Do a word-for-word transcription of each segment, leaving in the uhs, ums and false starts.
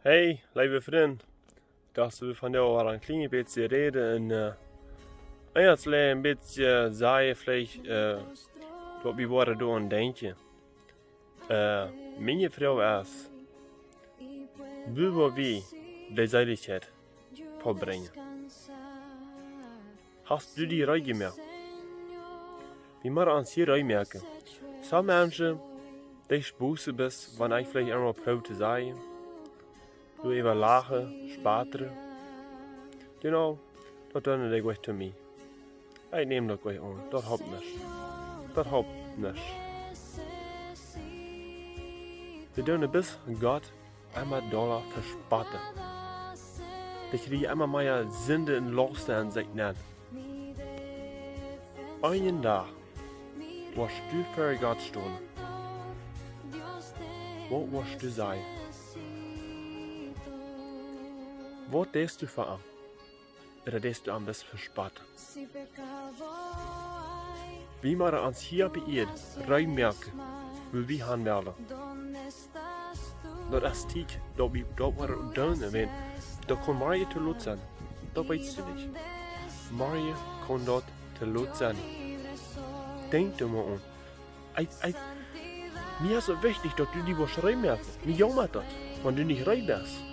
Hey, leewe Frind. Daut wie von doa een kjlien bät räden un, äh, ieescht een bät, äh, sajen veleicht, äh, waut wie woaren doaraun denkjen. Äh, miene Froag es, woo woa wie de Seelichkjeit vollbrinjen? Hast du die reed jemoakt? Wie motten ons hia reed moaken. Sommje Menschen, dee spoten bloos, wan ekj veleicht emol proow to sajen, doa äwa lachen, spotten. Genau, daut doonen dee uk to mie. Ekj näm daut uk aun. Daut halpt nuscht. Daut halpt nuscht. Dee doonen bloos Gott emma dolla vespotten. Dee kjrieen emma mea Sind un Laust aun sikj nenn. Eenen Dach woascht du ver Gott stonen. Waut woascht du sajen? Waut deist du fa am? Ooda deist du am bloos vespotten? Wie motten ons hia opp de Ieed reed moaken, wua wie han wellen. Daut es Tiet, daut wie daut woaren doonen, wan daut kaun morjen too lot sennen. Daut weetst du nich. Morjen kaun daut too lot sennen. Denkj doa mol aun. Ekj, ekj, mie es et wichtich, daut du die woascht reed moaken. Mie jaumat daut, wan du nich reed best.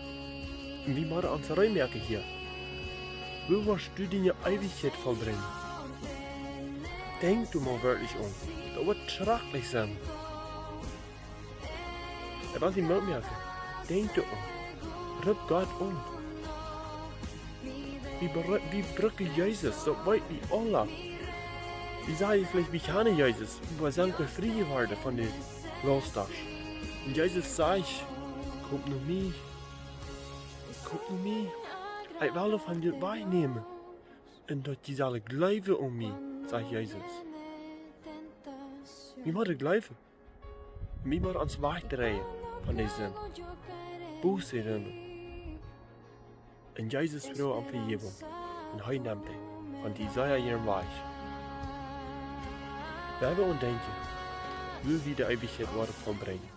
Un wie motten ons reed moaken hia. Woo woascht du diene Eewichkjeit vollbrinjen? Denkj doa mol werkjlich aun. Daut woat schrakjlich sennen. Daut woat die Moot moaken. Denkj doa aun. Roop Gott aun. Wie, bru-, wie brucken Jesus, daut weet wie aula. Wie sajen veleicht, wie kjanen Jesus, oba sent wie frie jeworden von de Laust? Un Jesus sajcht: "Komt no mie. Komt no mie. Ekj well daut von junt wajchnämen. Un daut jie sellen jleewen aun mie", sajcht Jesus. Wie motten jleewen. Wie motten ons wajchdreien von de Sind. Buße doonen. Un Jesus froagen om Vejäwunk. Un hee nemt dee von die sea jieren wajch. Wie woaren denkjen, woo wie de Eewichkjeit woaren vollbrinjen.